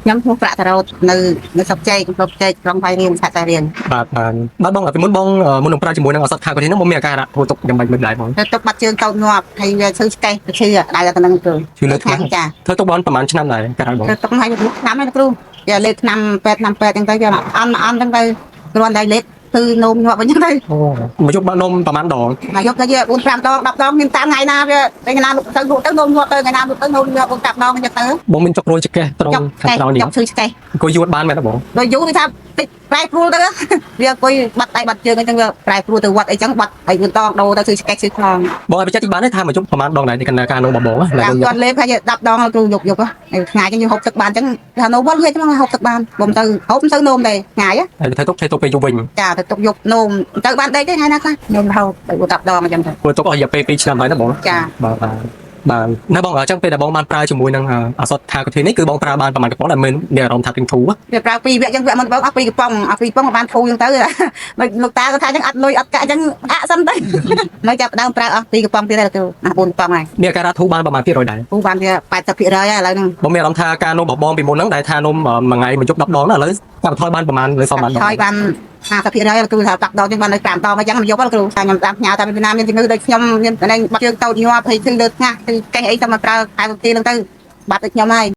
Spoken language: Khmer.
ខ្ញុំឈ្មោះប្រាក់តារ៉ូតនៅនៅស្រុកចេកស្រុកចេកក្រុងស្វាយរៀងខេត្តស្វាយរៀង បាទបាទបាទបងពីមុនបងមុននឹងប្រើជាមួយនឹងឱសថខាកូធីហ្នឹងបងមានអាការៈធ្វើទុកយ៉ាងម៉េចមិនដែរបង ទៅទុកបាត់ជើងតូចងាប់ហើយវាឈឺឆ្កេះឈឺដៅទៅនឹងគ្រូ ឈឺលើថ្នាំ ចា ធ្វើទុកបានប្រហែលឆ្នាំដែរកាលបង ទៅទុកឲ្យឆ្នាំហ្នឹងគ្រូវាលេបឆ្នាំពេទ្យឆ្នាំពេទ្យហ្នឹងទៅវាអន់អន់ហ្នឹងទៅគ្រាន់តែលេបគឺនោមញាប់វិញហ្នឹងទៅ អូមកយប់បាននំប្រហែលដង មកយកទៅវា4 5ដង10ដងមានតាមថ្ងៃណាវាថ្ងៃណាលុកទៅលក់ទៅនោមញាប់ទៅថ្ងៃណាលុកទៅនោមញាប់4 5ដងអញ្ចឹងទៅ បងមានចុករយចកេះត្រង់ ចុក ខាងក្រោយនេះ ចុកឈឺឆ្កេះ អង្គុយយួតបានមែនទេបង ដល់យូរវាថាតិចប្រែប្រួលទៅវាអង្គុយបាត់ដៃបាត់ជើងអញ្ចឹងវាប្រែប្រួលទៅវត្តអីចឹងបាត់ហើយវាតងដូរទៅឈឺឆ្កេះឈឺខ្នង បងឲ្យបញ្ជាក់តិចបានទេថាមកយប់ប្រហែលដងដែរในកណ្ដាលការនំបងបងណា តាមគាត់លេបហើយ10ដងគ្រូយកយកថ្ងៃចឹងយើងហូបទឹកបានចឹងថានោមវល់វាចឹងហូបទឹកបានបំទៅហូបទៅនោមដែរថ្ងៃ ហើយធ្វើទុកធ្វើទុកពេលយប់វិញ ចាទៅទុកយកនោមទៅបានដេកទេថ្ងៃណាខ្លះនោមរហូតទៅ10ដងអញ្ចឹងទៅ ធ្វើទុកអស់រយៈពេល2ឆ្នាំហើយណាបង ចា បាទបាទបាទណាបងអញ្ចឹងពេលដែលបងបានប្រើជាមួយនឹងឱសថថាកូធីនេះគឺបងប្រើបានប្រហែលកំប៉ុងដែលមានមានអារម្មណ៍ថាទិញធូរ វាប្រើពីរវគ្គចឹងវគ្គមុនបងអស់ពីរកំប៉ុងអស់ពីរកំប៉ុងបានធូរចឹងទៅលោកលោកតាគាត់ថាចឹងអត់លុយអត់កាក់ចឹងអាក់សិនទៅនៅចាប់ដើមប្រើអស់ពីរកំប៉ុងទៀតហើយគ្រូអស់4កំប៉ុងហើយ មានអាការៈធូរបានប្រហែល200ដែរ ពូបានវា80%ហើយឥឡូវហ្នឹង បងមានអារម្មណ៍ថាការនំរបស់បងពីមុនហ្នឹងដែលថានំមួយថ្ងៃមួយយប់10ដងហ្នឹងឥឡូវកាត់បន្ថយបានប្រហែលលើសមបានដង ថយបាន50%ហើយគ្រូថា10ដងចឹងបាននៅ5ដងអញ្ចឹងមកយកគ្រូថាខ្ញុំតាមផ្ញើថាមានណាមានជំងឺដូចខ្ញុំមានបាត់ជើងតូចញាប់ហើយឈឺលើថ្ងាសគឺកេះអីទៅមកប្រើខែទីហ្នឹងទៅបាត់ដូចខ្ញុំហើយ។